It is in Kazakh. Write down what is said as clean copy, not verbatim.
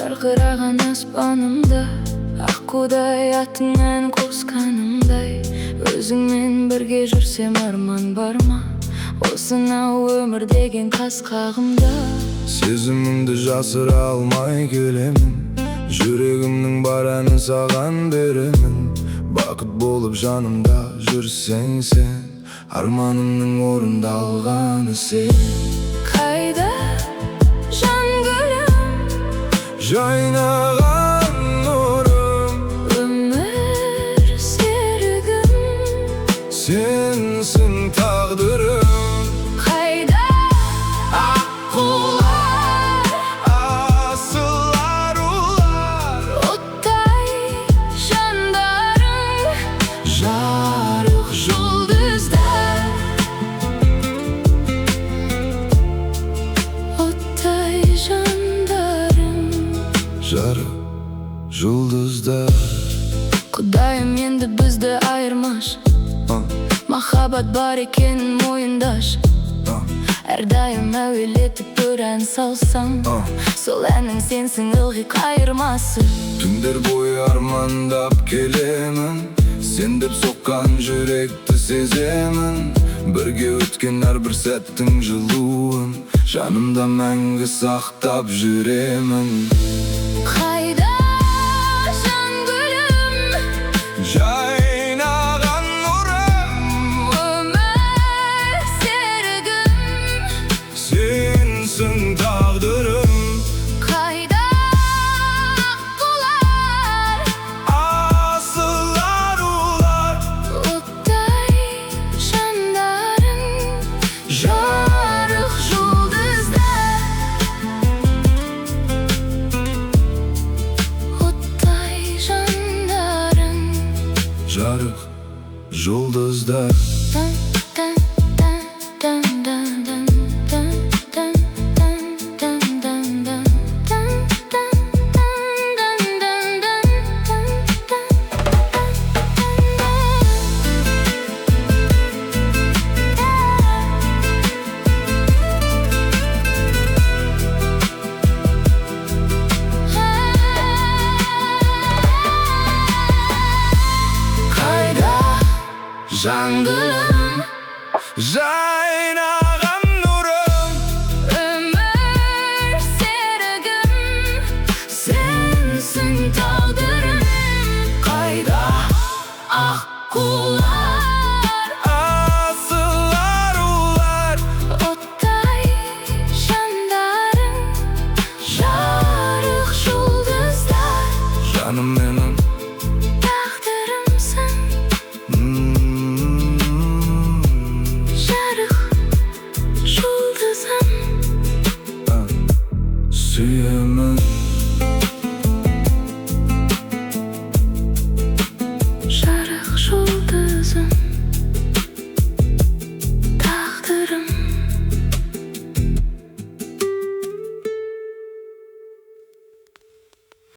Жарқыраған аспанымда аққудай атыңа ән қосқанымдай, өзіңмен бірге жүрсем, арман бар ма осынау өмір деген қас қағымда? Сезімімді жасыра алмай келемін, жүрегімнің бар әнін саған беремін. Бақыт болып жанымда жүрсең сен, арманымның орындалғаны сен. Қайда, жан гүлім? Жайнаған нұрым. Өмір серігім. Сенсің тағдырым. Қайда, аққулар? Асыл арулар. Оттай жандарың. Жарық жұлдыздар. Оттай жандарың. Жарық жұлдыздар. Құдайым, енді бізді айырмаш. Махаббат бар екенін мойындашы. Әрдайым әуелетіп бір ән салсам, сол әннің сенсің ылғи қайырмасы. Түндер бойы армандап келемін, сен деп соққан жүректі сеземін. Бірге өткен әрбір сәттің жылуын жанымда мәңгі сақтап жүремін. Қайда, жан гүлім? Жайнаған нұрым. Өмір серігім. Сенсің тағдырым. Қайда, аққулар? Асыл арулар. Оттай жандарың. Жарық жұлдыздар. Оттай жандарың. Жарық жұлдыздар. Дан, дан, дан, дан, дан, дан, дан, дан, дан, дан, дан, дан, дан, дан, дан, дан, дан, дан, дан. Қайда, жан гүлім? Жайнаған нұрым. Өмір серігім. Сенсің тағдырым. Қайда, аққулар? Асыл арулар. Оттай жандарың. Жарық жұлдыздар. Жаным менің. Тағдырымсың. Жарық жұлдызым. Сүйемін.